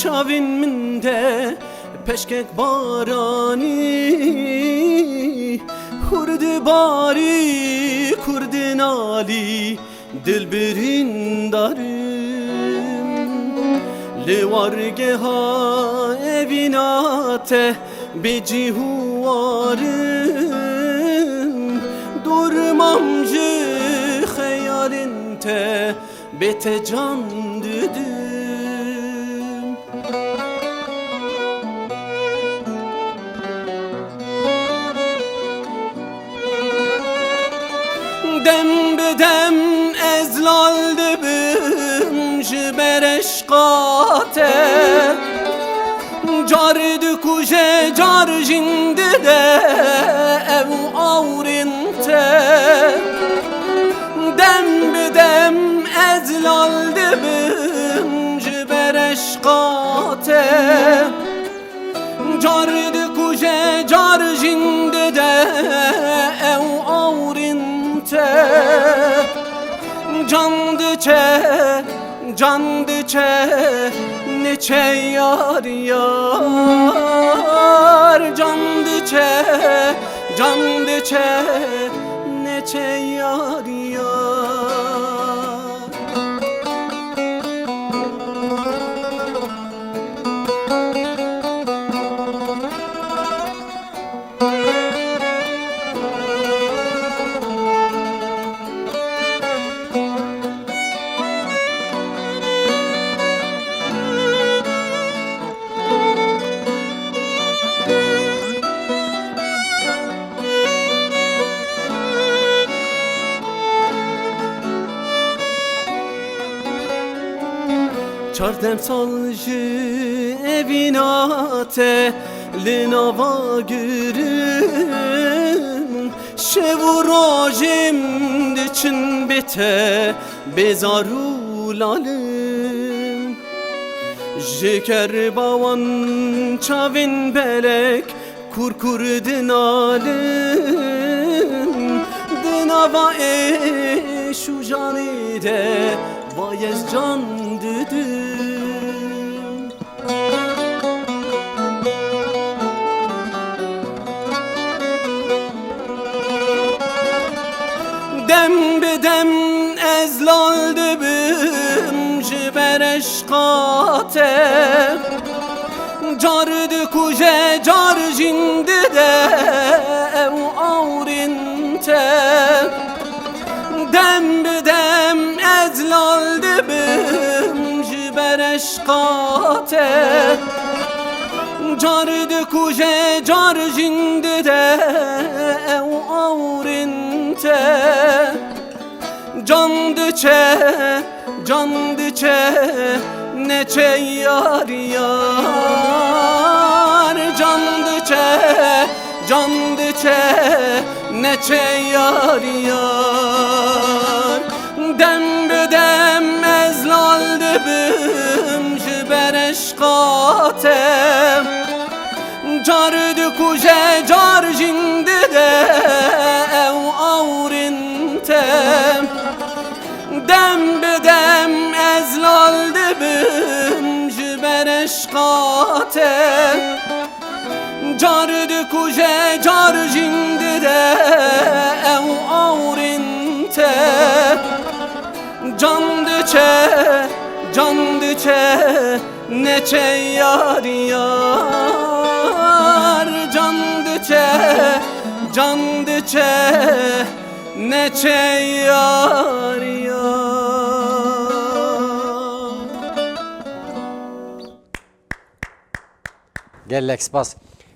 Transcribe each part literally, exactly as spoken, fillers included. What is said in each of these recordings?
Çavên min de peşkek baranî, hûr dibarî, kûr dinalî, dil birîndar im. Li wargeha evîna te bêcî û war im, dûr mam ji xeyalên te, bê te can didim. Dem bi dem ez lal dibim ji ber eşqa te. Car dikuje, car jîn dide ew awrên te. Dem bi dem ez lal dibim ji ber eşqa te. Car dikuje, car jîn dide ew awrên te. Can diçe, can diçe, neçe yar yar. Can diçe, can diçe, neçe yar yar. Çardeh sal ji evîna te li nava girim, şev û rojim diçin bê te, bêzar û lalim. Ji kerba wan çavên belek kûr kûr dinalim, di nava êş û janê de, vay ez can didim. Dem bi dem ez lal dibim ji ber eşqa te. Car dikuje, car jîn dide ew awrên te. Dem bi dem ez lal dibim ji ber eşqa te. Car dikuje, car jîn dide ew awrên te. Can diçe, can diçe, neçe yar yar. Can diçe, can diçe, neçe yar yar. Dem bi dem ez lal dibim ji ber eşqa te. Car dikuje, car jîn dide ew awrên te. Dem bi dem ez lal dibim ji ber eşqa te. Car dikuje, car jîn dide ew awrên te. Can diçe, can diçe, neçe yar yar. Can diçe, can diçe, neçe yar yar. Gelek spas.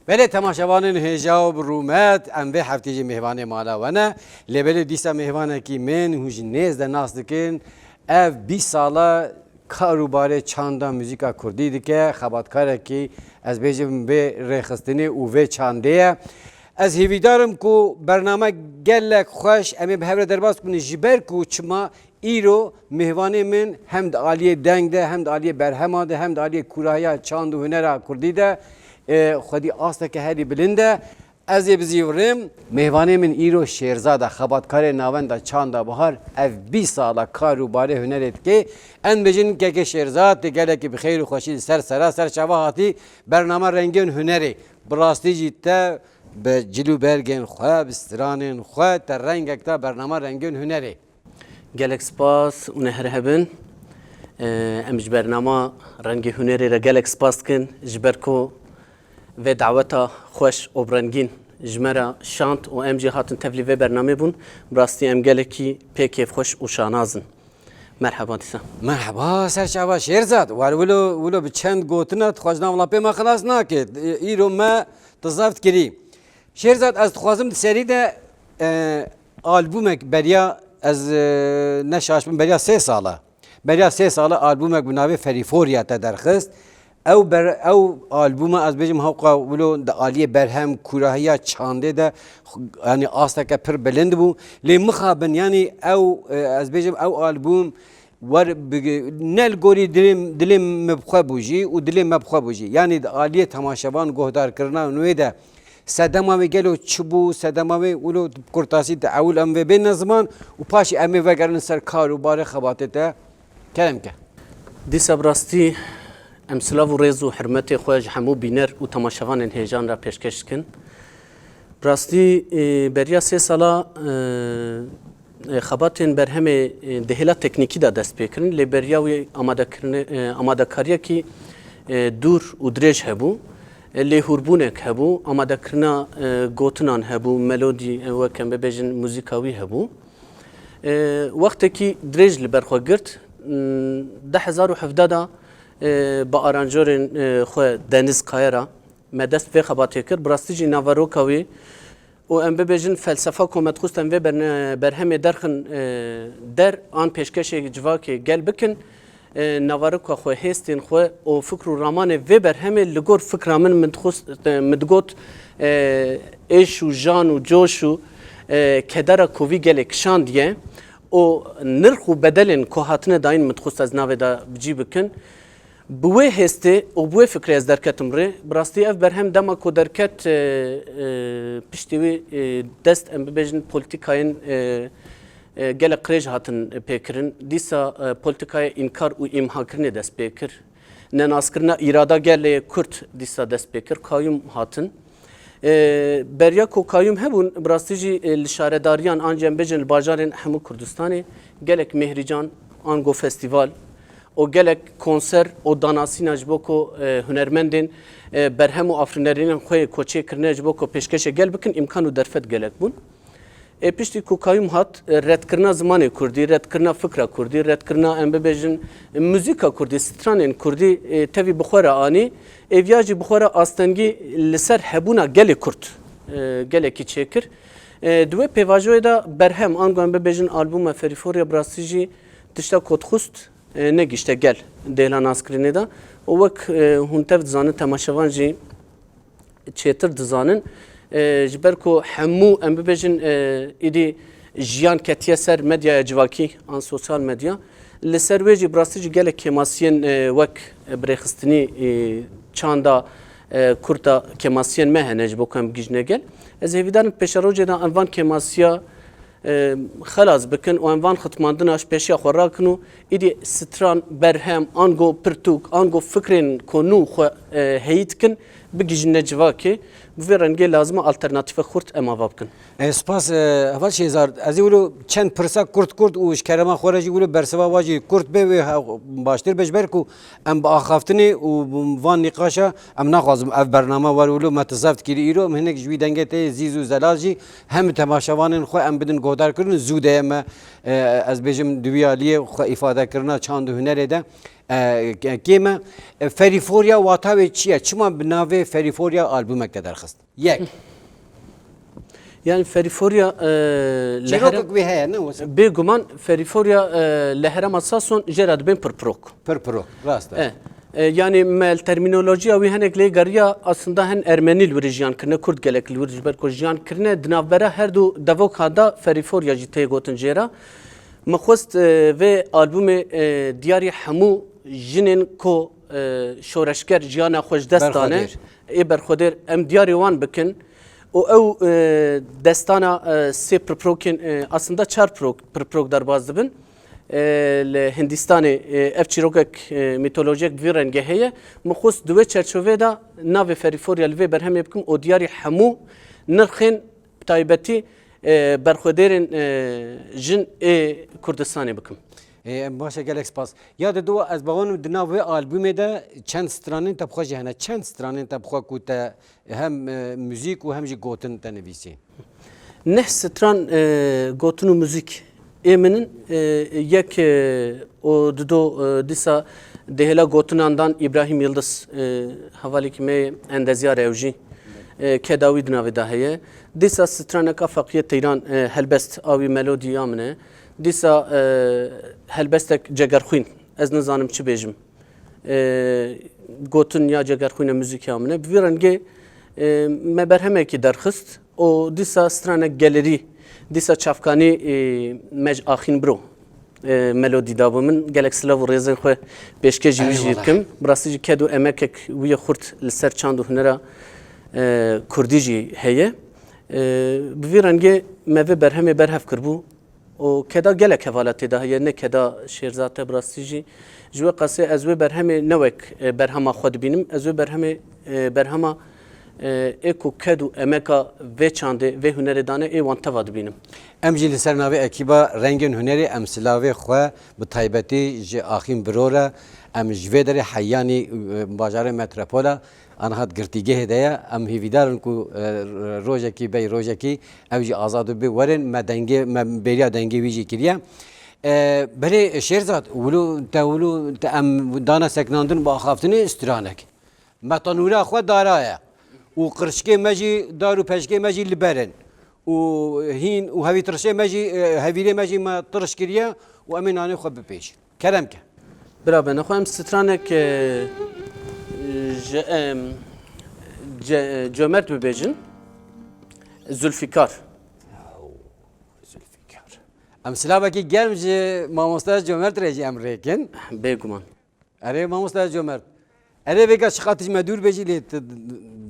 Belê temaşevanên hêja û bi rûmet, em vê heftê jî mêvanê mala we ne. Lê belê dîsa mêvanekî min, hûn ji nêz de nas dikin. Ev bîst sala kar û barê çanda muzîka kurdî dike. Xebatkarekî, ez bêjim, vê rêxistinê û vê çandê ye. Ez hêvîdar im ku bername gelek xweş em ê bi hev re derbas bibin, ji ber ku çima îro mêvanê min hem di aliyê deng de, hem di aliyê berhema de, hem di aliyê kûrahiya çand û hunera kurdî de, e, xwedî asteke herî bilind e. Ez ê bizîvirêm. Mêvanê min îro Şêrzad e, xebatkarê navenda Çanda Bihar, ev bîst sala kar û barê hunerê dike. Em bêjin kekê Şêrzad, tê gelekî bi xêr û xweşî li ser sera ser çava hatî bernama Rengên Hunerê. Bi rastî jî te bi cil û bergên xwe, bi stranên xwe, te rengek da bernama Rengên Hunerê. Gelek spas û neher hebin. Em ji bernama Rengê Hunerê re gelek spas dikin, ji ber ku vê daweta xweş û rengîn ji me re şand û em jî hatin tevlî vê bernamê bûn. Bi rastî em gelekî pê kêfxweş û şanaz in. Merheba dîsa. Merheba, ser çava Şêrzad. War wilo, wilo bi çend gotina tu xwe ji nav lapê me xilas nake. Îro me tu zeft kirî. Şêrzad, ez dixwazim di serî de, e, albûmek beriya ez, e, ne şaş bim, beriya sê sala. Beriya sê sala albûmek bi navê Ferîforya te derxist. Ew ber-, ew albûma ez bêjim hewqa wilo di aliyê berhem, kûrahiya çandê de, xu-, yanî asteke pir bilind bû. Lê mixabin, yanî ew, e, ez bêjim ew albûm wer bi-, ne li gorî dilê, dilê min bi xwe bû jî û dilê me bi xwe bû jî. Yanî di aliyê temaşevan guhdarkirina wê de sedema wê gelo çi bû, sedema wê wilo bi kurtasî di ewil em vê bêne ziman û paşî em ê vegerin ser kar û barê xebatê te. Kerem ke. Dîsa bi rastî em silav û rêz û hurmetê xwe ji hemû bîner û temaşevanên hêjan re pêşkêş dikin. Bi rastî, e, beriya sê sala, e, e, xebatên berhemê, e, di hêla teknîkî de dest pê kirin, lê beriya wê amadekirine-, e, amadekariyekî, e, dûr û dirêj hebû. E, lêhûrbûnek hebû, amadekirina, e, gotinan hebû, melodî, e, wek em bibêjin muzîka wî hebû. E, wextekî dirêj li ber xwe girt. M, du hezar û hevdeh de, e, bi aranjorên, e, xwe Deniz Kaya re me dest vê xebatê kir. Bi rastî jî naveroka wî û em bibêjin felsefa ku me dixwest em vê berne-, berhemê derxin, e, der an pêşkêşê civakê gel bikin. E, naveroka xwe, hêstên xwe û fikr û ramanê vê berhemê li gor fikra min, min dixwest, e, min digot, e, êş û jan û coş û, e, kedera ku vî gelê kişandiye û nirx û bedelên ku hatine dayîn min dixwest ez navê de bi cî bikin. Bi wê hêstê û bi wê fikrê ez derketim rê. Bi rastî ev berhem dema ku derket, e, e, piştî wî, e, dest em bibêjin polîtîkayên, e, e, gelek qirêj hatin pêkirin. Dîsa, e, polîtîkaya înkar û îmhakirinê dest pê kir. Nenaskirina îrada gelê Kurd dîsa dest pê kir. Kayûm hatin. E, beriya ku kayûm hebûn, bi rastî jî, e, li şaredariyan, an jî em bêjin li bajarên hemû Kurdistanê gelek mêhrîcan, ango festîval û gelek konser û danasîna ji bo ku, e, hunermendên, e, berhem û afirînerînên xwe yê ku çêkirine ji bo ku pêşkêşê gel bikin, îmkan û derfet gelek bûn. Ê piştî ku kayûm hat, e, redkirina zimanê kurdî, redkirina fikra kurdî, redkirina, em bibêjin, muzîka kurdî, stranên kurdî, e, tevî bi xwe re anî. Êviya jî bi xwe re astengî li ser hebûna gelê kurd, e, gelekî çêkir. E, di wê pêvajoyê de berhem, ango em bibêjin albûma Ferîforya bi rastî jî tişta ku dixwist, e, negihişte gel di hêla naskirinê de. Û wek, e, hûn tev dizanin, temaşevan jî çêtir dizanin. E, ji ber ku hemû, em bibêjin, e, îdî jiyan ketiye ser medyaya civakî, an sosyal medya. Li ser wê jî bi rastî jî gelek kêmasiyên, e, wek, e, birêxistinî, e, çanda, e, kurta kêmasiyên me hene ji bo ku em bigihîjine gel. Ez hêvîdar im pêşerojê de em van kêmasiya, e, xelas bikin û em van xitmandina ji pêşiya xwe rakin û îdî stran, berhem, ango pirtûk, ango fikrên ku nû xwe, e, heyî dikin, bigihîjine civakê. Bi vê rengê lazim e alternatîfek xurt em ava bikin. E, spas, e, heval Şêzar. Ez ê wilo çend pirsa kurt kurt û ji kerema xwe re jî wilo bersiva wa jî kurt be, wê he-, baştir be, ji ber ku em bi axaftinê û van nîqaşa, em naxwazim ev bername wer wilo me tu zeft kirî îro, em hinek ji wî dengê te yê zîz û zelal jî hem temaşevanên xwe em bidin guhdar kirin, zû de ye me, e, ez bêjim di wî aliyê xwe îfade kirina çand û hunerê de, e, ke-, kêm e. E, Ferîforya wata wê çi ye? Çima bi navê Ferîforya albûmek te derxist? Yek. Yani Ferîforya, e, li Çîrokek Herem-, wê heye, ne wisa? Bêguman Ferîforya, e, li herema Sason jê re dibên Pirpirok. Pirpirok, rast e. E, e, yani me li termînolojiya wî hinek lê geriya, aslında hin Ermenî li wir jiyan kirine, Kurd gelek li wir, ji ber ku jiyan kirine di navbera her du devoka de Ferîforya jî tê gotin jê re. Me xwest, e, vê albûmê, e, diyarî hemû jinên ku, e, şoreşger jiyana xwe ji dest dane, Berxwedêr. Ê berxwedêr, em diyarî wan bikin û ew, e, destana, e, sê pirpirokên, e, aslında çar pirok, pirpirok derbas dibin. E, li Hindistanê, e, ev çîrokek, e, mîtolojiyek bi vî rengê heye. Min xwest di wê çerçoveyê de navê Ferîforya li vê berhemê bikim û diyarî hemû nirxên bi taybetî, e, berxwedêrên, e, jin ê Kurdistanê bikim. Ê, em baş e, gelek spas. Ya Dido, ez bawerim di nav vê albûmê de çend stranên te bi xwe jî hene. Çend stranên te bi xwe ku te hem, e, muzîk û hem jî gotin te nivîsî? Neh stran, e, gotin û muzîk ê min in, e, yek, e, û Dido, e, dîsa di hêla gotinan dan Îbrahîm Yildiz, e, hevalekî me ye, endezyar e ew jî, e, keda wî di navê de heye. Dîsa straneka Feqiyê Teyran, e, helbest a wî melodî ya min e. Dîsa, e, helbestek Cegerxwîn, ez nizanim çi bêjim. E, gotin ya Cegerxwîn e, muzîk ya min e. Bi vî rengê, e, me berhemekî derxist û dîsa stranek Gelerî, dîsa çavkanî, e, me ji Axîn Biro, e, melodî dabû min. Gelek silav û rêzên xwe pêşkêşî wî jî Eyvallah. Dikim. Bi rastî jî ked û emekek wî yê xurt li ser çand û hunera, e, kurdî jî heye. E, bi vî rengê me vê berhemê berhev kiribû. Û keda gelek hevala tê de heye, ne keda Şêrzad e, bi rastî jî. Ji wê qasê ez wê berhemê ne wek, e, berhema xwe dibînim, ez wê berhemê, e, berhema, e, ê ku ked û emeka vê çandê, vê hunerê dane, ê wan teva dibînim. Em jî li ser navê ekîba Rengên Hunerê em silavê xwe bi taybetî ji Axîn Biro re, em ji vê derê heyanî, e, bajarê Metropola, Aniha di girtîgehê de ye. Em hêvîdar in ku, e, rojekî bey rojekî ew jî azad bibe, werin me dengê, me bêriya dengê wî jî kiriye. E, belê Şêrzad, wilo te, wilo te em dane sekinandin bi axaftinê stranek. Me tenûra xwe dara ye. Û qirşikê me jî, dar û peşikê me jî li ber in. Û hîn û hevîtirşê me jî, e, hevîrê me jî me tirş kiriye û em ê nanê xwe bipêşin. Kerem ke. Bira bene xwe em stranek, e, ji, em, ce-, Cömert bibêjin. Zülfikar. Zülfikar. Em silavekî germ ji mamoste Cömert re jî em rêkin. Bêguman. Erê mamoste Cömert. Erê vêga çiqas tu ji me dûr bêjî lê tu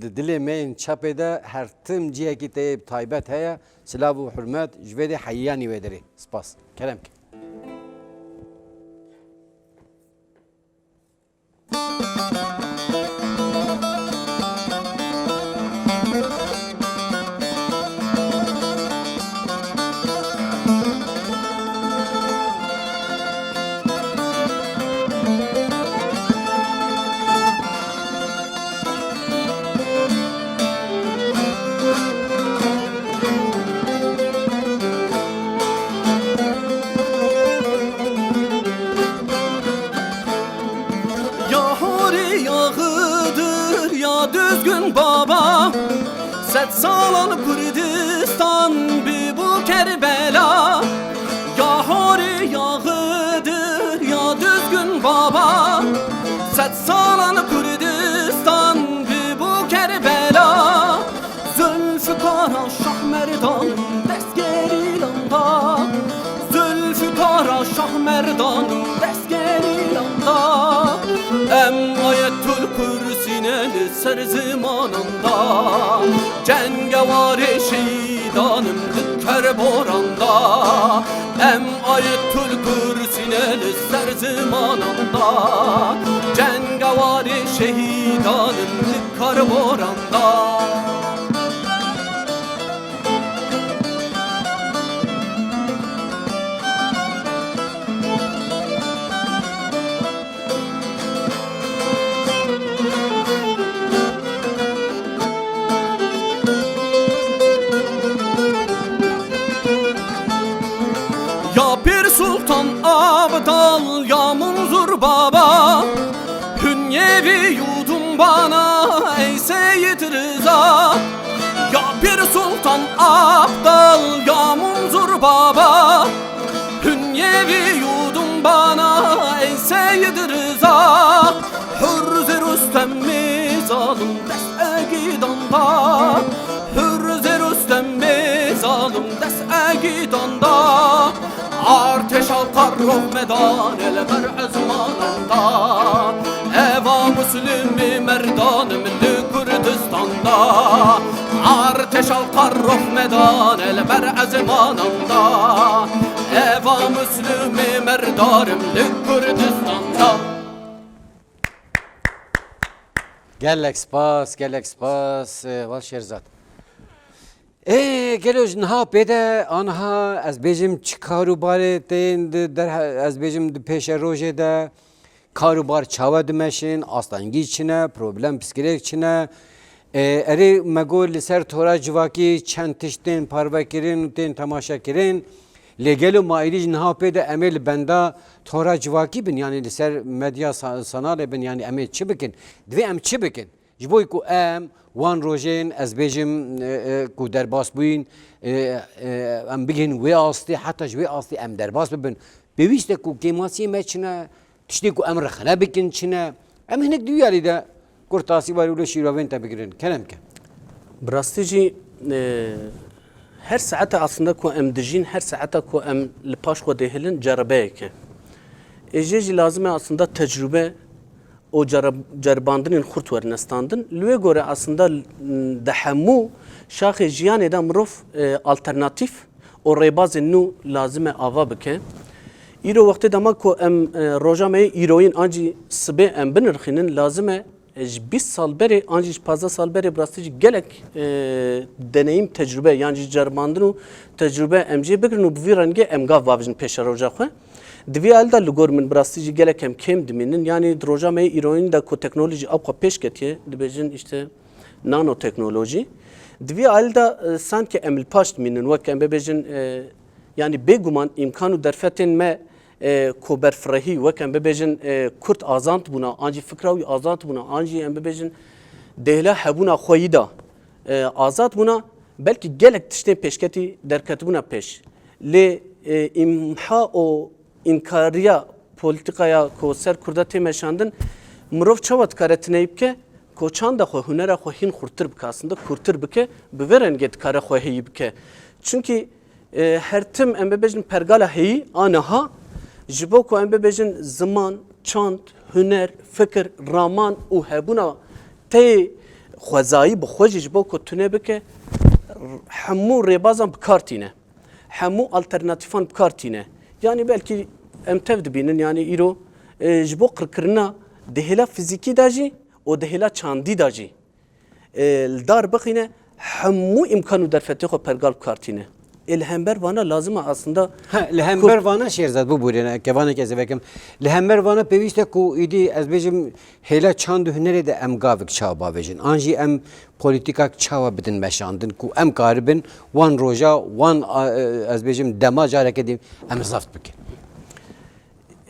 di dilê me yên çapê de her tim cihekî te yê taybet heye. Silav û hurmet ji vê dê heyanî wê derê. Spas. Kerem ke. Ya horê ya Xidir ya Düzgün Baba, sed salan Kurdistan bibû Kerbela. Ya horê ya Xidir ya Düzgün Baba, sed salan Kurdistan bibû Kerbela. Zülfikara Şah Merdan dest gerîlan da. Zülfikara Şah Merdan dest gerîlan da. Em Ayetül Kursî ne li ser zimanan da. Cengewarê şehîdan in di kerboran da. Em Ayetül Kursî ne li ser zimanan da. Cengewarê şehîdan in di kerboran da. Ya Pîr Sultan Abdal, ya Munzur Baba, hünyevî yudum bana ey Seyid Rıza. Ya Pîr Sultan Abdal, ya Munzur Baba, hünyevî yudum bana ey Seyid Rıza. Hür zê Rustemê zalim dest egîdan da. Hür zê Rustemê zalim dest egîdan da. Artêşa Karroh medane li ber ezmanan da. Eva Muslimê merdanim li Kurdistan da. Artêşa Karroh medane li ber ezmanan da. Eva Muslimê merdarim li Kurdistan da. Gelek spas, gelek spas, e, Heval Şêrzad. Ê, gelo ji niha pê de, aniha ez bêjim çi kar û barê tên di derhe-, ez bêjim di pêşerojê de kar û bar çawa dimeşin, astengî çi ne, problem pirsgirêk çi ne? Ê, erê me got li ser tora civakî çend tişt tên parvekirin û tên temaşekirin. Lê gelo ma êdî ji niha pê de em ê li benda tora civakî bin, yanî li ser medya sa-, sanalê bin, yanî em ê çi bikin? Divê em çi bikin? Ji bo ku em wan rojên, ez bêjim, e, e, ku derbas bûyîn, e, e, em bigihên wê astê, heta ji wê astê em derbas bibin. Pêwîst e ku kêmasiyê me çi ne, tiştê ku em rexne bikin çi ne. Em hinek di wî alî de kurtasî warî wilo şîrovên te bigirin. Kerem ke. Bi rastî jî, e, her saete aslında ku em dijîn, her saete ku em li paş xwe dêhilin, ceribeyek e. Ê jê jî lazim e aslında tecrube û cere-, ceribandinên xurt werine standin. Li wê gore aslında, m, di hemû şaxê jiyanê de mirov, e, alternatîf û rêbazên nû lazim e ava bike. Îro wextê dema ku em, e, roja me yê îroyîn an jî sibê em binirxînin, lazim e, e, ji bîst sal berê an jî ji pazdeh sal berê bi rastî jî gelek, e, deneyîm, tecrube yan jî ceribandin û tecrube em jê bigirin û bi vî rengê em gav bavêjin pêşeroja xwe. Di vî alî de li gor min bi rastî jî gelek em kêm dimînin. Yanî di roja me yê îroyîn de ku teknolojî ewqa pêş ketiye, dibêjin îşte nanoteknolojî. Di vî alî de, e, sankî em li paş dimînin. Wek em bibêjin, e, yanî bêguman îmkan û derfetên me, e, ku berfirehî, wek em bibêjin, e, Kurd azad bûna, an jî fikra wî azad bûna, an jî em bibêjin dêhla hebûna xwe yî de, e, azad bûna, belkî gelek tiştên pêşketî derketibûna pêş. Lê, e, îmha û înkariya polîtîkaya ku ser Kurda tê meşandin, mirov çawa dikare tineyî bike, ku çanda xwe, hunera xwe hîn xurtir bike, aslında kûrtir bike, bi vê rengê dikare xwe heyî bike. Çunkî, e, her tim em bibêjin pergala heyî a niha, ji bo ku em bibêjin ziman, çand, huner, fikir, raman û hebûna tê xwezayî bi xwe jî ji bo ku tune bike, hemû rêbazan bi kar tîne. Hemû alternatîfan bi kar tîne. Yanî belkî em tev dibînin, yanî îro, e, ji bo qirkirina di hêla fizîkî de jî û di hêla çandî de jî, e, li dar bixîne, hemû îmkan û derfetê xwe pergal bi kar tîne. Ê li hember vana lazim e aslında Ha, li hember vana Şêrzad bibûrîne, kevanek ez ê vekim. Li hember vana pêwîst e ku îdî ez bêjim hêla çand û hunerê de em gavik çawa bavêjin. An jî em polîtîkak çawa bidin meşandin ku em karibin wan roja, wan, a, e, ez bêjim dema careke dî em zeft bikin.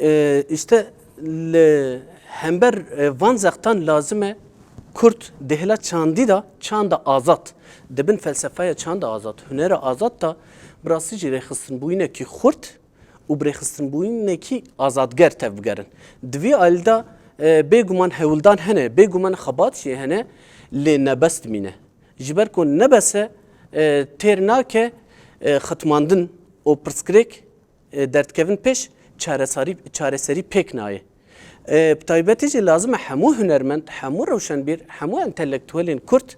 E, işte li hember, e, van zextan lazim e Kurd di hêla çandî de çanda azad, di bin felsefeya çanda azad, hunera azad de bi rastî jî rêxistinbûyînekî xurt û bi rêxistinbûyînekî azadger tevbigerin. Di vî alî de, e, bêguman hewldan hene, bêguman xebat jî hene, lê nebes dimîne. Ji ber ku nebes e, e, têr nake, e, xitmandin û pirsgirêk, e, derdikevin pêş, çaresarî-, çareserî pêk nayê. E, bi taybetî jî lazim e hemû hunermend, hemû rewşenbîr, hemû entelektuelên Kurd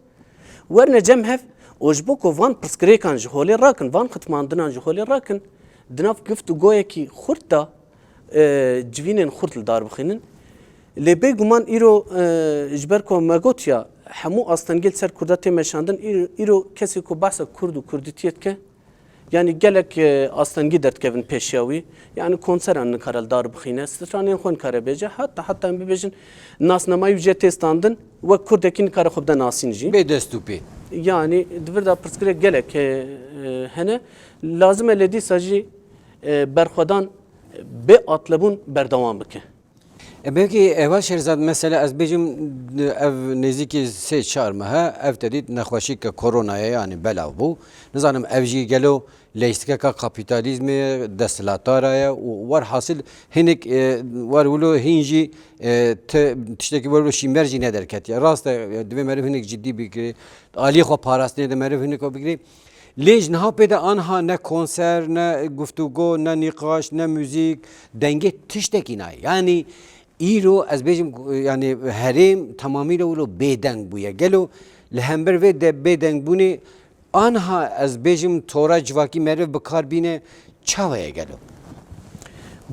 werne cem hev û ji bo ku van pirsgirêkan ji holê rakin, van xitmandinan ji holê rakin, di nav gift û goyekî xurt de, e, civînên xurt li dar bixînin. Lê bêguman îro, e, ji ber ku me gotiya hemû astengî li ser Kurda tê meşandin, îro, îro kesê ku behsa Kurd û Kurdîtiyê dike, yanî gelek, e, astengî derdikevin pêşiya wî. Yanî konseran nikare li dar bixîne, stranên xwe nikare bêje. Heta, heta em bibêjin nasnamayî wî jê tê standin, wek Kurdekî nikare xwe bide nasîn jî. Bê dest û pê. Yanî di vir de pirsgirêk gelek, e, e, hene. Lazim e lê dîsa jî, e, berxwedan, e, bê atlebûn berdewam bike. E, belkî Heval Şêrzad, mesela ez bêjim, ev nêzîkî sê çar meh e, ev te dît nexweşîke koronayê, yanî belav bû. Nizanim ev jî gelo leyîstikeka kapîtalîzmê ye, desthilatdara ye û werhasil hinek, e, wer wilo hîn jî, e, ti-, tiştekî wer wilo şîmer jî nederketiye. Rast e, e, divê meriv hinek cidî bigirê. Aliyê xwe parastinê de meriv hinek xwe bigirê. Lê ji niha pê de anha ne konser, ne guftûgo, ne nîqaş, ne muzîk, dengê tiştekî nayê. Yanî îro ez bêjim, yanî herêm tamamîle wilo bêdeng bûye. Gelo Li hember vê de bêdengbûnê, anha ez bêjim tora civakî meriv bi kar bîne, çawa ye gelo?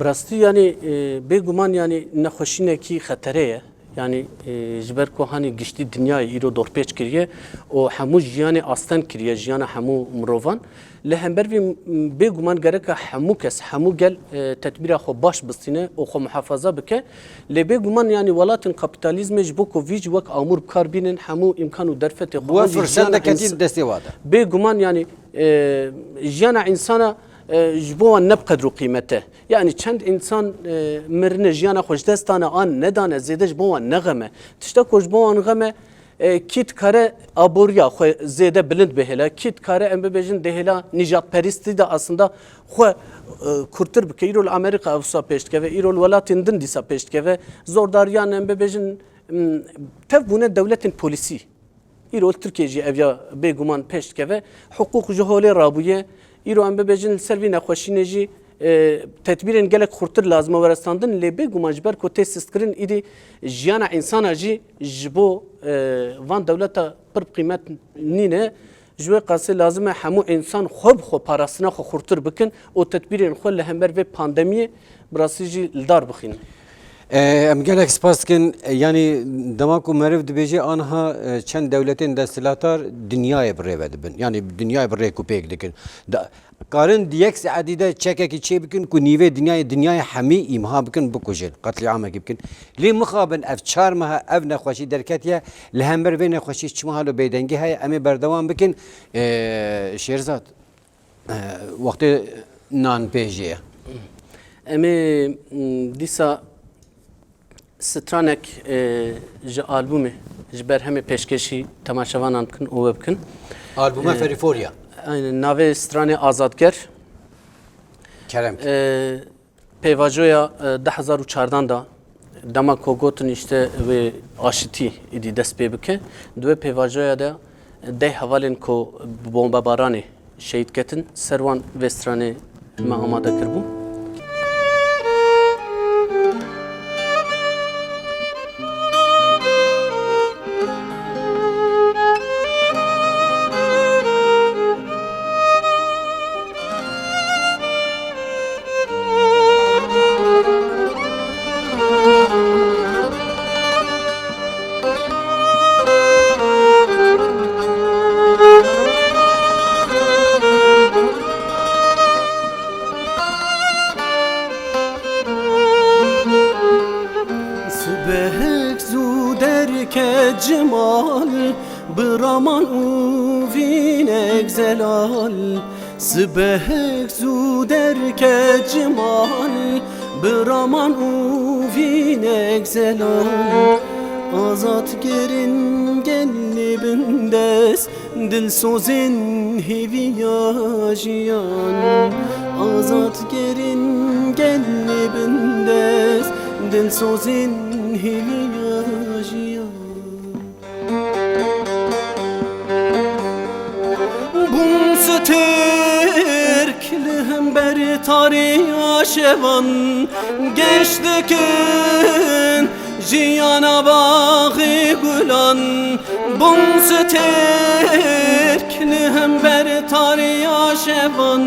Bi rastî, yanî, e, bêguman, yanî, nexweşînekî xetere ye. Yanî, e, ji ber ku hanî giştî dinyayê îro dorpêç kiriye û hemû jiyanê asteng kiriye, jiyana hemû mirovan. Li hember vî, m-, bêguman gereke hemû kes, hemû gel, e, tedbîra xwe baş bistîne û xwe muhafaza bike. Lê bêguman, yanî, welatên kapîtalîzmê ji bo ku vî jî wek amûr bi kar bînin, hemû îmkan û derfetê xwe Bi we an jî fırsat jiyana neketî ins-, destê wa de. Bêguman, yanî, e, jiyana însana, e, ji bo wan ne bi qedr û qîmet e. Yanî çend însan, e, mirine, jiyana xwe ji dest dane an nedane, zêde ji bo wan ne xem e. Tişta ku ji bo wan xem e, e, kî dikare aboriya xwe zêde bilind bihêle, kî dikare, em bibêjin, di hêla nîjadperîstî de aslında xwe, e, kurtir bike. Îro li Amerîka ev wisa pêş dikeve, îro li welatên din dîsa pêş dikeve. Zordariyan, em bibêjin, m, tev bûne dewletên polîsî. Îro li Tirkiyê jî ev ya bêguman pêş dikeve. Hiqûq ji holê rabûye. Îro em bibêjin li ser vî nexweşînê jî, e, tedbîrên gelek xurtir lazim e werestandin, lê bêguman ji ber ku tê sistkirin, îdî jiyana însana jî ji bo, e, van dewleta pir bi qîmet nîne. Ji wê qasê lazim e hemû însan xwe bi xwe parastina xwe xurtir bikin û tedbîrên xwe li hember vê pandemiyê bi rastî jî li dar bixînin. E, em gelek spas dikin. E, yanî dema ku meriv dibêje anha, e, çend dewletên desthilatar dinyayê bi rê ve dibin. Yanî dinyayê bi rêk û pêk dikin. Da, karin di yek saetî de çekekî çê bikin ku nîvê dinyayê, dinyayê hemî îmha bikin, bikujin, qetlîamekî bikin. Lê mixabin ev çar meha ev nexweşî derketiye, li hember vê nexweşî çima halo bêdengî heye, em ê berdewam bikin. E, Şêrzad. E, wextê nan pêjê ye. Em ê, m, dîsa stranek, e, ji albûmê, ji berhemê pêşkêşî temaşevanan bikin û we bikin. Albûma E, Feriforya. Aynen, navê stranê Azadger. Kerem. E, Pêvajoya, e, du hezar û çardan de dema ku gotin îşte wê aşitî îdî dest pê bike, di wê pêvajoya de deh hevalên ku bi bombebaranê şehîd ketin, ser wan vê stranê me amade kiribû. Sibehek zû derket cimal, bi raman û vînek zelal. Sibehek zû derket cimal, bi raman û vînek zelal. Azadgerin gelê bindest, dilsozên hêviya jiyan. Azadgerin gelê bindest, dilsozên hêviya jiyan. Bûn stêrk li hember tariya şevan, geş dikin jiyana baxê gulan. Bûn stêrk li hember tariya şevan,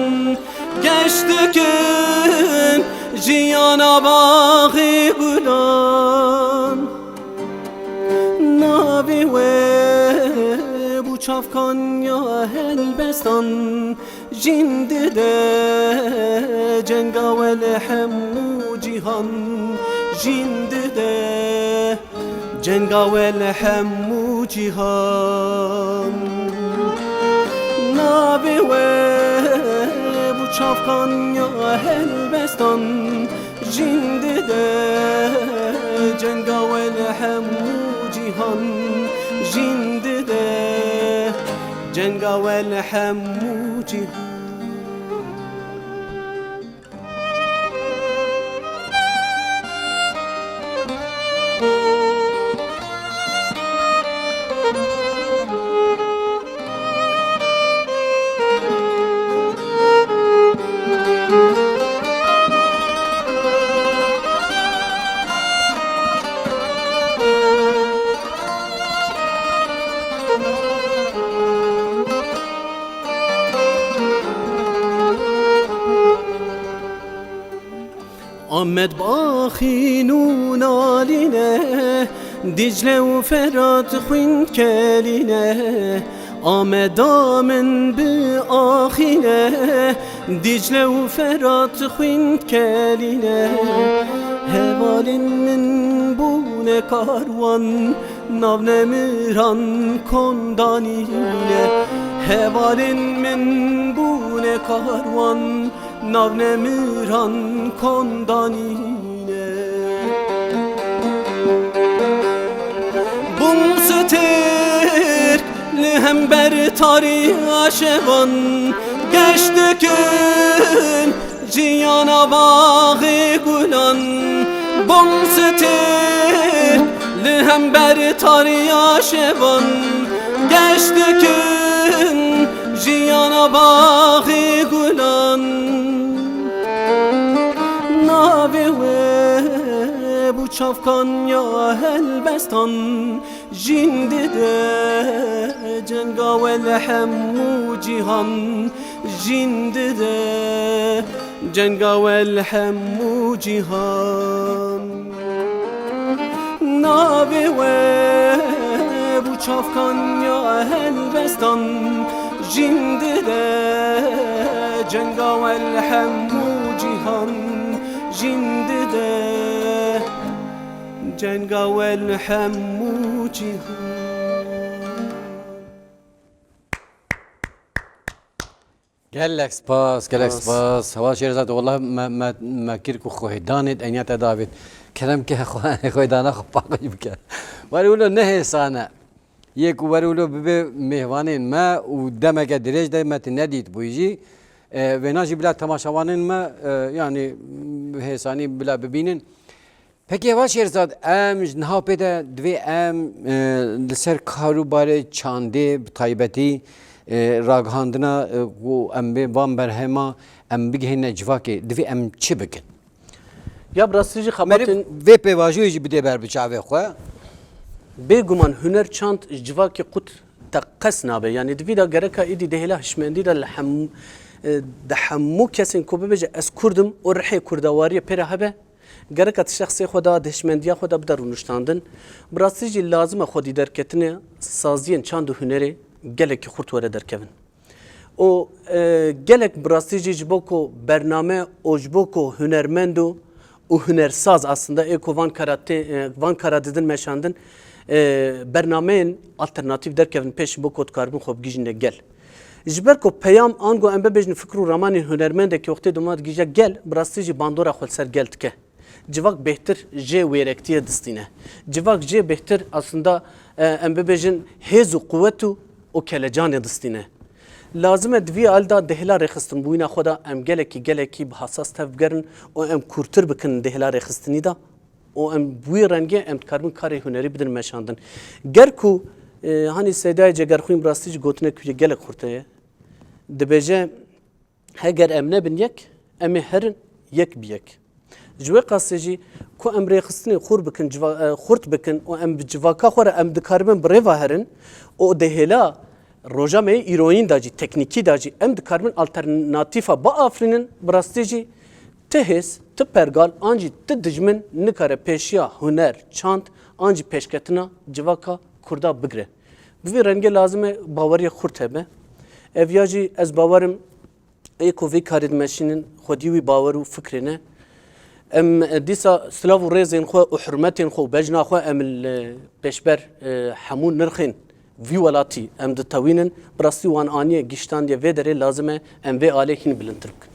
geş dikin jiyana baxê gulan. Navê we bû çavkaniya helbestan, jîn dide cenga we li hemû cîhan. Jîn dide cenga we li hemû cîhan. Navê we bû çavkaniya helbestan, jîn dide cenga we li hemû cîhan. Jîn dide cenga we li hemû cîhan. Amed baxîn û nalîne, Dicle û Ferat xwîn kelîne. Ameda min bi axîne, Dicle û Ferat xwîn kelîne. Hevalên min bûne karwan, nav nemiran kondanîne. Hevalên min bûne karwan, nav nemiran kondanîne. Bûn stêrk li hember tariya şevan, geş dikin jiyana baxê gulan. Bûn stêrk li hember tariya şevan, geş dikin jiyana baxê gulan. Navê we bû çavkan ya helbestan, jîn dide cenga we li hemû cîhan, jîn dide cenga we li hemû cîhan. Navê we bû çavkan ya helbestan, jîn dide cenga we li hemû cîhan, jîn dide cenga we li hemû cîhan. Gelek spas, gelek Spas. spas. Heval Şêrzad, wallah me, me, me kir ku xwêdanê eniya te davêt. Kerem ke xwe-, xwêdana xwe paqij bike. Werê wilo ne hêsan e. Yê ku werê wilo bibe mêvanên me û demeke dirêj de me tu nedît bûyî jî. E, vêna jî bila temaşevanên me, e, yanî, m, hêsanî bila bibînin. Pekî Heval Şêrzad, em ji niha pê de divê em, e, li ser kar û barê çandê bi taybetî, e, ragihandina, e, ku em bê van berhema em bigihîne civakê, divê em çi bikin? Ya bi rastî jî Merî xebatên vê pêvajoyê jî bidê ber bi çavê xwe. Bêguman huner çand ji civakê qut teqez nabe. Yanî di vî de gereka êdî di hêla hişmendî de li hem-, e, di hemû kesên ku bibêje ez Kurd im û rihê Kurdawariyê pê re hebe, gereka di şexsê xwe de, di hişmendiya xwe de bide rûniştandin. Bi rastî jî lazim e xwedî derketinê saziyên çand û hunerê gelekî xurt were derkevin. Û, e, gelek bi rastî jî ji bo ku bername û ji bo ku hunermend û, û hunersaz aslında ê ku van kara tê, e, van kara didin meşandin, e, bernameyên alternatîf derkevin pêş ji bo ku dikaribin xwe bigihîjine gel. Ji ber ku peyam ango em bibêjin fikir û ramanên hunermendekî wextê doma digihîje gel, bi rastî jî bandora xwe li ser gel dike. Civak bêhtir jê wêrektiyê distîne. Civak jê bêhtir aslında, e, em bibêjin hêz û quwet û, û kelecanê distîne. Lazim e di vî alî de di hêla rêxistinbûyîna xwe de em gelekî, gelekî bi hasas tev bigerin û em kûrtir bikin di hêla rêxistinî de û em bi wî rengê em dikaribin karê hunerî bidin meşandin. Ger ku, e, hanî Seydayê Cegerxwîn bi rastî jî gotinek wî gelek xurt heye. Dibêje, Heger em nebin yek, em ê herin yek bi yek. Ji wê qasê jî ku em rêxistinê xurt bikin, civa-, e, xurt bikin û em bi civaka xwe re em dikaribin bi rê ve herin û di hêla roja me yê îroyîn de jî, teknîkî de jî em dikaribin alternatîfa biafirînin, bi rastî jî ti hêz, ti pergal an jî ti dijmin nikare pêşiya huner, çand an jî pêşketina civaka Kurda bigire. Bi vî rengê lazim e baweriyê xurt hebe. Ev ya jî ez bawer im ê ku vê karê dimeşînin xwedî wî bawer û fikrê ne. Em, e, dîsa silav û rêzên xwe û hurmetên xwe û bejna xwe em li pêşber, e, hemû nirxên vî welatî em ditewînin. Bi rastî wan aniye giştandiye vê derê, lazim e em vê alê hîn bilindtir bikin.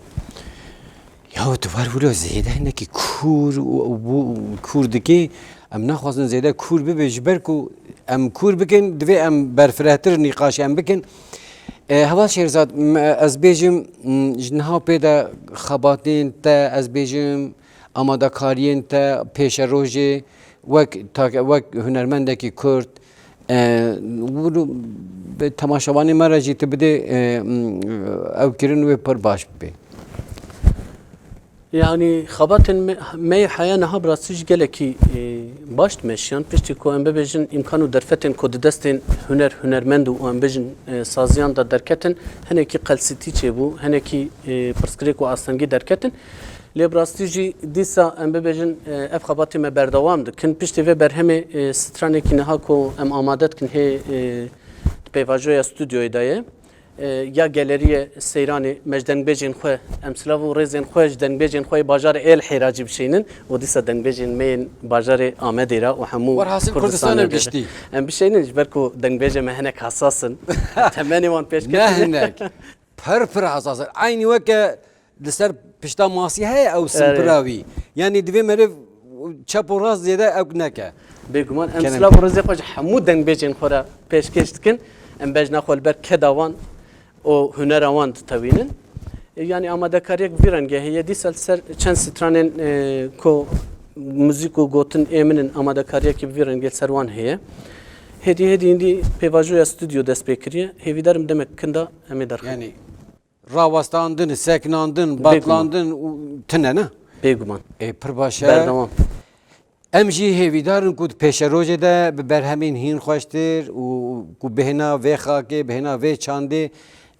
Ya tu wer wilo zêde hinekî kûr û, û bû kûr dikê. Em naxwazin zêde kûr bibe, ji ber ku em kûr bikin, divê em berfirehtir nîqaş em bikin. E, Heval Şêrzad, m-, ez bêjim, m, ji niha pê de xebatên te, ez bêjim, amadekariyên te, pêşerojê, wek take-, wek hunermendekî Kurd, e, wilo bi temaşevanê me re jî tu bidê, e, m, ew kirin wê pir baş bibe. Yanî xebatên me, me yê heya niha bi rastî jî gelekî, e, baş dimeşiyan. Piştî ku em bibêjin îmkan û derfetên ku di destên huner, hunermend û, û em bêjin, e, saziyan de derketin, hinekî qelsitî çêbû, hinekî, e, pirsgirêk û astengî derketin. Lê bi rastî jî dîsa em bibêjin, e, ev xebatê me berdewam dikin. Piştî vê berhemê, e, stranekî niha ku em amade dikin hê, e, di pêvajoya stûdyoyê de ye. E, ya Geleriyê Seyranê me ji dengbêjên xwe, em silav û rêzên xwe ji dengbêjên xwe yê bajarê Êlihê re jî bişînin û dîsa dengbêjên me yên bajarê Amedê re û hemû Werhasil Kurdistanê Kurdistanê re. Giştî. Em bişînin ji ber ku dengbêjê me hinek hesas in. Temenê wan pêşketin. Ne hinek. Pir pir hesas in. Eynî weke li ser pişta masî heye ew Erê. Simpira wî. Yanî divê meriv çep û rast zêde ew neke. Bêguman em Kerem. Silav û rêzê xwe ji hemû dengbêjên xwe re pêşkêş dikin. Em bejna xwe li ber keda wan û hunera wan ditewînin. E, yanî amadekariyek bi vî rengê heye. Dîsa li ser çend stranên, e, ku muzîk û gotin ê min in, amadekariyekî bi vî rengê li ser wan heye. Hêdî hêdî hindî pêvajoya stûdyo dest pê kiriye. Hêvîdarim demek kin de em ê derxin. Yanî rawestandin, seknandin, Bêguman. Batlandin û tune ne? Bêguman. Ê, pir baş e. Berdewam. Em jî hêvîdar in ku di pêşerojê de bi berhemên hîn xweştir û ku bihêna vê xakê, bihêna vê çandê,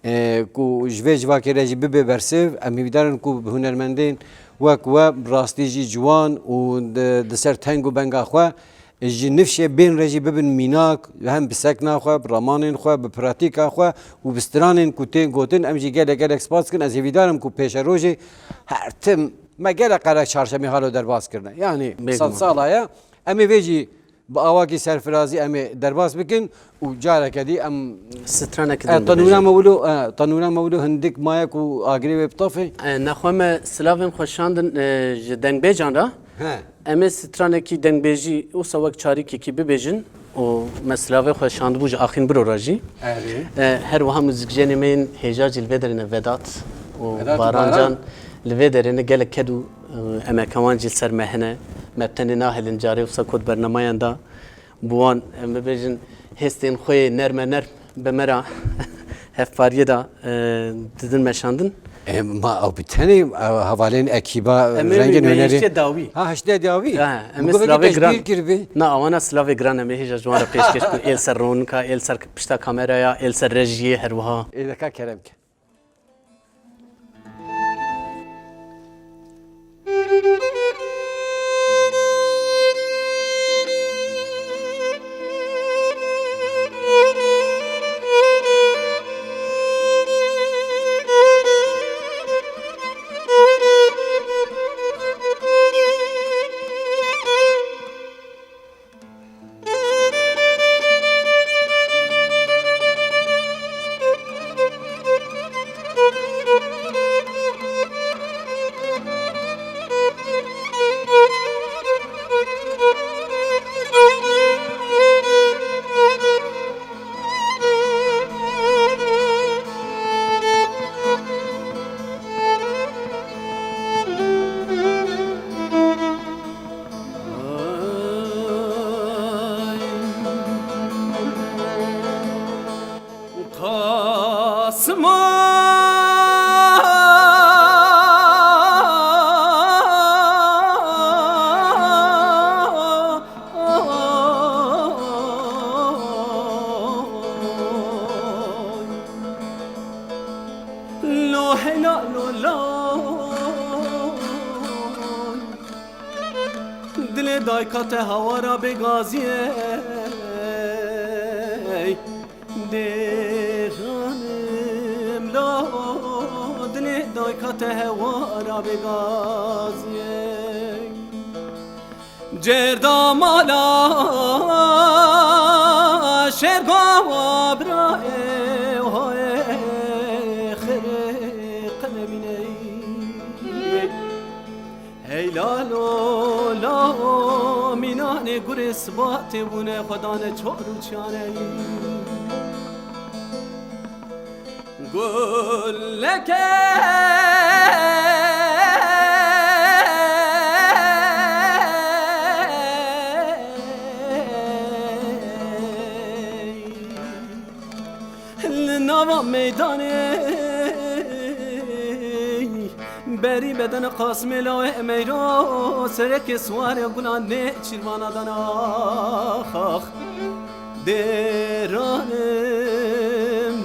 e, ku ji vê civakê re jî bibe bersiv, em hêvîdar in ku bi hunermendên wek we bi rastî jî ciwan û di, di ser teng û benga xwe ji nifşê bên re jî bibin mînak, hem bi sekna xwe, bi ramanên xwe, bi pratîka xwe û bi stranên ku tên gotin, em jî gelek gelek spas dikin. Ez hêvîdar im ku pêşerojê her tim me gelek qerek çarşemê halo derbas kirine. Yanî Bêguman. Sedsala ye. Em ê vê jî bi awakî serfirazî em ê derbas bikin û careke dî em Stranekî e, din tenûra bibêjin. Me wilo, e, tenûra me wilo hindik maye ku agirê wê bitafê. E, nexwe me silavên xwe şandin, e, ji dengbêjan re. He. Em ê stranekî dengbêjî wisa wek çarîkekî bibêjin û me silavê xwe şandibû ji Axîn Biro re jî. Erê. E, her wiha muzîkjenê me yên hêja jî li vê derê ne Vedat û Vedat û Baran Baran. Can li vê derê ne gelek ked û, e, emeka wan jî li ser me hene. Me bi tenê nahêlin carê wisa ku di bernameyan de bi wan, em bibêjin, hêstên xwe yê nerme nerm bi me re hevpariyê de, e, didin meşandin. E, ma ew bi tenê, e, hevalên ekîba Em ê rengên wê hunerî. Hiştê dawî. Ha, hiştê dawî. Ha, em ê Min got, silavê belkî giran. Pêşbîr kiribî. Na, awana silavê giran em ê hêja ji wan re pêşkêş bikin. Ê li ser ronika, ê li ser pişta kameraya, ê li ser rejiyê her wiha. Ê deka kerem ke. Qasima. Lo hela lo la. Dilê dayka te hawara bê gaziyê. Dêranim la, dilê dayka te hewara bê gaziyê. Cerda mala şerga wa birayê, hoyê xirê qelebînê. Hey lalo, lalo, mînanê gurê sibatê bûne, xwe dane çor û çiyane. Guleke. Li nava meydanê berî bedena Qasimê lawê Emeyro, serekê siwarê gulan nê çîrvana dana xax. Dêranim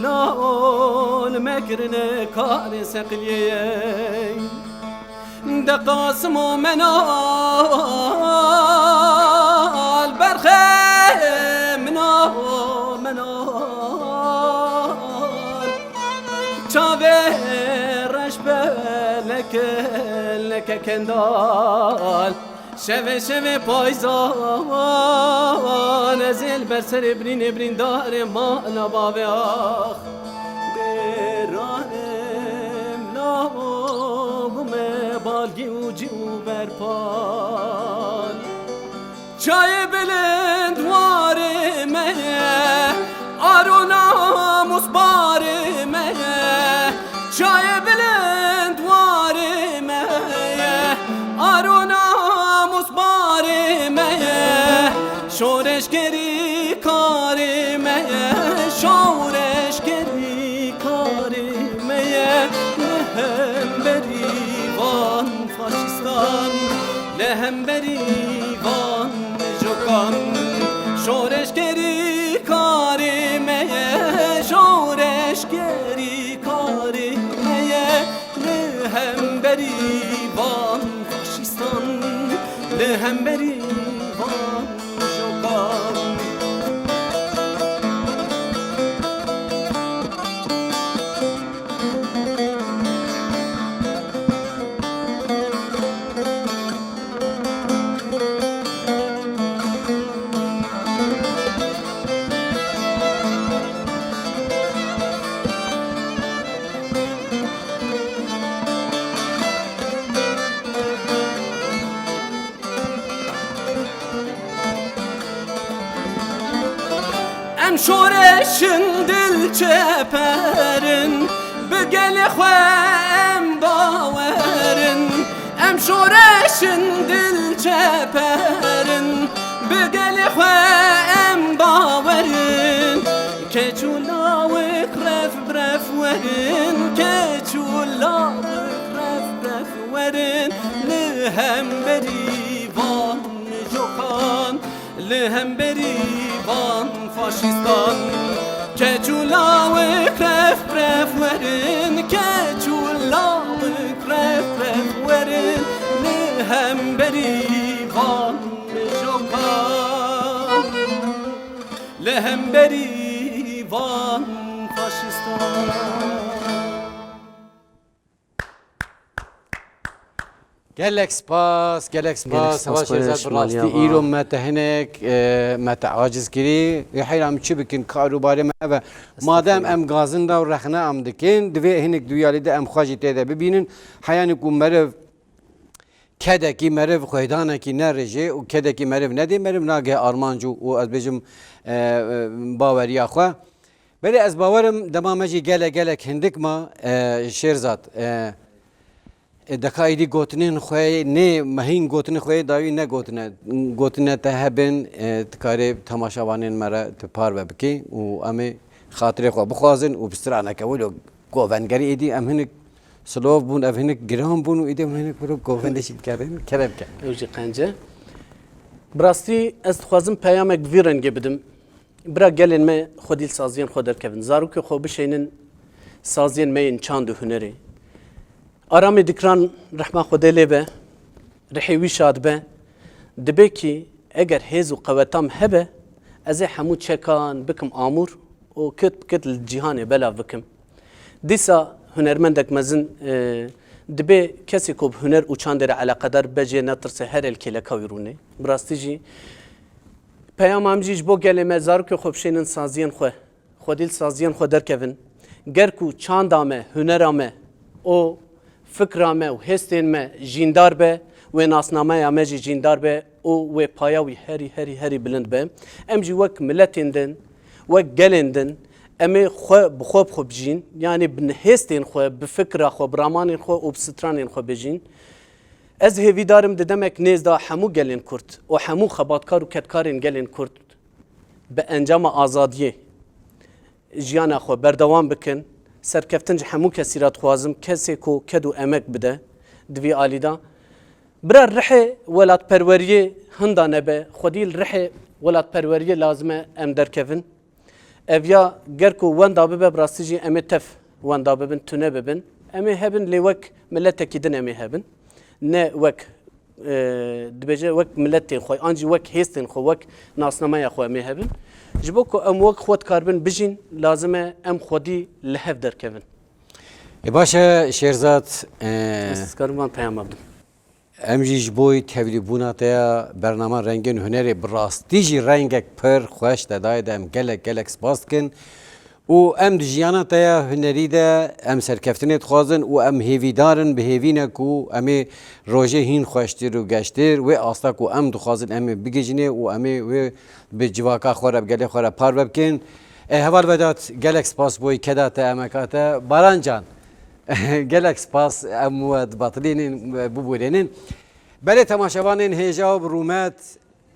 la ol mekirine karê seqiliyê. De Qasim û Menal, berxê min a Menal. Çavê reş be leke, leke kendal. Şevê, şevê payzan, ez ê li ber serê birînê birîndarê mala bavê ax. Bêranê mla û gumê balgî û cî û berpal. Çayê bilind warê me ye, ar û namûs barê me ye. Çayê bilind warê me ye, ar û namûs barê me ye. Şoreşgerî karê me ye, şoreşgerî karê me ye. Li hemberî van faşîstan, li hemberî van mijokan. Şoreşgerî karê me ye, şoreşgerî karê me ye. Li hemberî van faşîstan, li hemberî van mijokan. Em şoreşin dilçeperin, bi gelê xwe em bawerin. Em şoreşin dilçeperin, bi gelê xwe em bawerin. Keç û lawik rev bi rev werin, keç û lawik rev bi rev werin, li hemberî van mijokan, li hemberî van faşîstan. Keç û lawik rev bi rev werin, keç û lawik rev bi rev werin, li hemberî van mijokan. Li hemberî van faşîstan. Gelek spas, gelek spas. Gelek spas, Heval Şêrzad, bi rastî îro me te hinek, e, me te aciz kirî. Ê heyra em çi bikin, kar û barê me ev e. Madem em gazin da û rexne em dikin, divê hinek duyalî de em xwe jî tê de bibînin. Heyanî ku meriv kedekî meriv xweydanekî nerêjê û kedekî meriv nedê, meriv nagê armanc û, û ez bêjim, e, e, baweriya xwe. Belê ez bawerim dema me jî gelek gelek hindik ma, e, Şêrzad, e, e, deka êdî gotinên xwe nê mehîn gotinên xwe yê dawî negotine. Gotine te hebin, e, dikarê temaşevanên me re tu parve bikî û em ê xatirê xwe bixwazin û bi straneke wilo govengerî êdî em hinek Silov bûn, ev hinek giran bûn û îdî em hinek wilo govendê jî dikerin. Kerem ke. Ew jî qenc e. Bi rastî ez dixwazim peyamek bi vî rengê bidim. Bira gelên me xwedî li saziyên xwe derkevin. Zarokê xwe bişeynin saziyên me yên çand û hunerê. Aramê Dikran rehma Xwedê lê be, rihê wî şad be. Dibê kî eger hêz û qeweta min hebe, ez ê hemû çekan bikim amûr û kit bi kit li cîhanê belav bikim. Dîsa hunermendek mezin, e, dibê kesê ku bi huner û çandê re eleqedar be jê netirse her el kêleka wî rûnê. Bi rastî jî peyama min jî ji bo gelê me, zarokê xwe bişênin saziyên xwe, xwedî li saziyên xwe derkevin. Ger ku çanda me, hunera me û fikra me û hêstên me jîndar be, wê nasnameya me jî jîndar be û wê paya wî herî, herî, herî bilind be. Em jî wek miletên din, wek gelên din, em ê xwe bi xwe bi xwe bijîn, yanî bi hêstên xwe, bi fikra xwe, bi ramanên xwe û bi stranên xwe bijîn. Ez hêvîdar im di demek nêz de hemû gelên Kurd û hemû xebatkar û kedkarên gelên Kurd bi encama azadiyê jiyana xwe berdewam bikin. Serkeftin ji hemû kesî re dixwazim, kesê ku ked û emek bide di vî alî de. Bira rihê welatperweriyê hinda nebe, xwedî li rihê welatperweriyê lazim e em derkevin. Ev ya ger ku wenda bibe, bi rastî jî em ê tev wenda bibin, tune bibin. Em ê hebin, lê wek miletekî din em ê hebin. ne wek, e, dibêje wek miletên xwe, an jî wek hêstên xwe, wek nasnameya xwe em ê hebin. Ji bo ku em wek xwe dikaribin bijîn, lazim e em xwedî li hev derkevin. Ê baş e, Şêrzad, e, Ez dikarim van peyama bidim. Em jî ji bo tevlîbûna te ya bernama Rengên Hunerê bi rastî jî rengek pir xweş te dayê de em gelek gelek spas dikin. Û em di jiyana te ya hunerî de em serkeftinê dixwazin û em hêvîdar in, bi hêvî ne ku em ê rojê hîn xweştir û geştir wê asta ku em dixwazin em ê bigihîjinê û em ê wê bi civaka xwe re, bi gelê xwe re parve bikin. E, Heval Vedat, gelek spas bo keda te, emeka te. Baran Can, gelek spas, em we dibatilînin, we bibûrênin. Belê temaşevanên hêja û bi rûmet,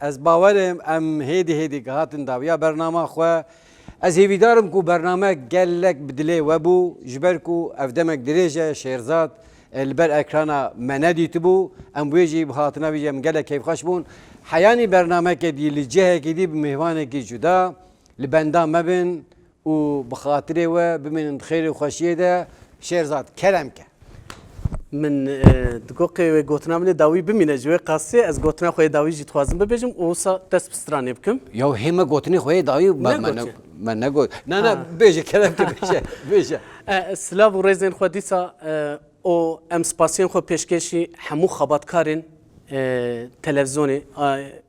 ez bawer im em hêdî hêdî gihatin dawiya bernama xwe. Ez hêvîdar im ku bername gelek bi dilê we bû, ji ber ku ev demek dirêj e, Şêrzad, e, li ber ekrana me nedîtibû. Em wê jî bi hatina wî jî em gelek keyfxweş bûn. Heyanî bernameke dî li cihekî dî bi mêvanekî cuda li benda me bin û bi xatirê we bimînin di xêr û xweşiyê de. Şêrzad, kerem ke. Min, e, digo qê wê gotina min ê dawî bimîne ji wê qasê, ez gotina xwe yê dawî jî dixwazim bibêjim û wisa dest bi stranê bikim. Ya hê me gotinê xwe yê dawî me, Ne me ne, gotiye? me negot. Na, na, Ha. bêje, kerem ke bêje, bêje. E, silav û rêzên xwe dîsa, e, û em spasiyên xwe pêşkêşî hemû xebatkarên, e, televîzyonê,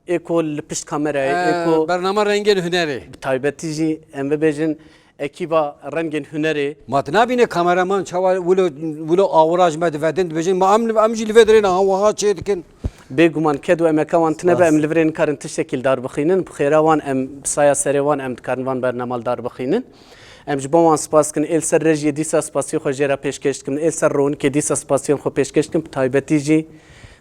e, ê ku li pişt kamerayê, ê E, ku bernama Rengên Hunerê. Bi taybetî jî em bibêjin ekîba Rengên Hunerê. Ma tu nabîne kameraman çawa wilo, wilo awira ji me divedin, dibêjin, ma em, em jî li vê derê niha wiha çê dikin. Bêguman ked û emeka wan tine be, Spas. em li virê nikarin tiştekî li dar bixînin. Bi xêra wan em, bi saya serê wan em dikarin van bernama li dar bixînin. Em ji bo wan spas dikin. Ê li ser rejiyê dîsa spasiyê xwe jê re pêşkêş dikim. Ê li ser ronikê dîsa spasiyên xwe pêşkêş dikim. Bi taybetî jî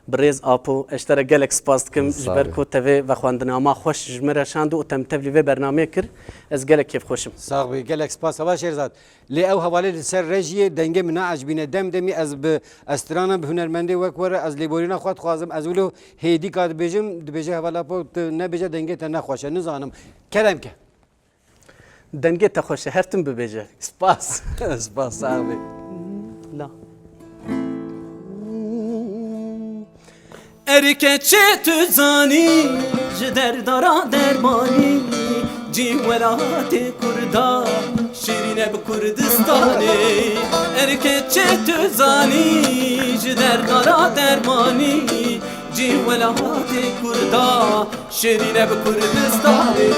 bi rêz Apo, ez ji te re gelek spas dikim. Ji Sağ ber ol. ku te vê vexwendinama xweş ji min re şand û te min tevlî vê bernameyê kir. Ez gelek kêfxweş im. Sax bî, gelek spas. Heval Şêrzad. Lê ew hevalê li ser rejiyê dengê min naecibîne. Dem demî ez bi, ez strana bi hunermendê wek we re, ez lêborîna xwe dixwazim. Ez wilo hêdîka dibêjim, dibêje heval Apo, tu nebêje dengê te nexweş e, nizanim. Kerem ke. Dengê te xweş e, her tim bibêje. Spas. Spas, sax bî. La. Erke çê tu zanî, ji derdara dermanî, cî welatê Kurda, şirîne bi Kurdistanê. Erke çê tu zanî, ji derdara dermanî, cî welatê Kurda, şirîne bi Kurdistanê.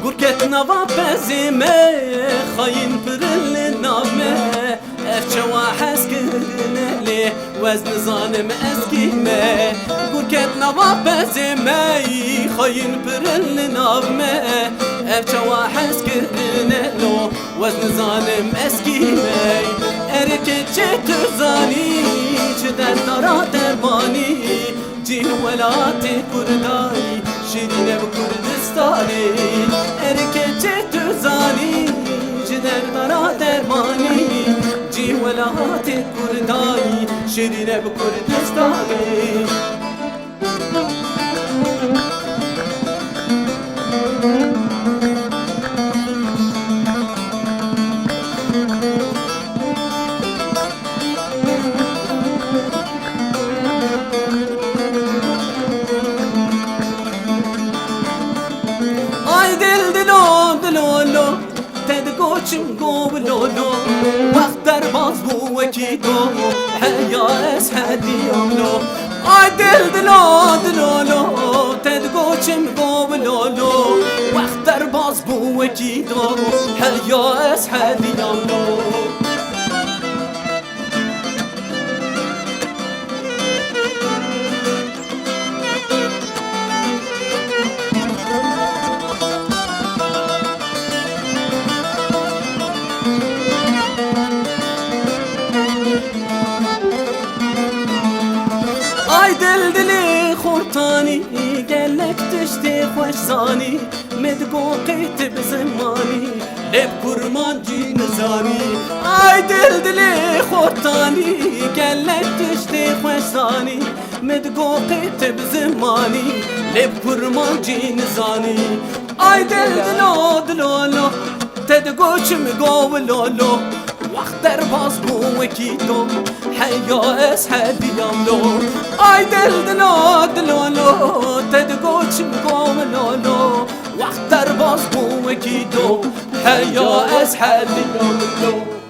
Gur ket nava pezê me, xayîn pirin li nav me. Ev çawa hez kirine lê, wez nizanim ez kî me. Gur ket nava pezê me, xayîn pirin li nav me. Ev çawa hez kirine lo, wez nizanim ez kî me. Erê keçê tu zanî, ji derdara dermanî, cî welatê Kurdayî, şirîne bi Kurdistanê. Erê keçê tu zanî, ji derdara dermanî, cî welatê Kurdayî, şirîne bi Kurdistanê. Ay dil dilo dilo lo, te digoçim go wilo lo. Wext derbas bû wekî do, heya ez hediyam lo. Ay dil dilo dilo lo, te digoçim go wilo lo. Wext derbas bû wekî do, heya ez hediyam lo. Ay dil dilê xortanî, gelek tiştê xweş zanî. Me digo qey tu bi zimanî, lê bi kurmancî niz Ay dil dilê xortanî, gelek tiştê xweş zanî. Min digo qê tu bi zimanî, lê bi kurmancî nizanî. Ay dil dilo dilolo, te digo çi min go wilolo. Wext derbas bû wekî to, heya ez hediyam lo. Ay dil dilo dilolo, te digo çi min go wilolo. Wext derbas bû wekî to, heya ez hediyam lo.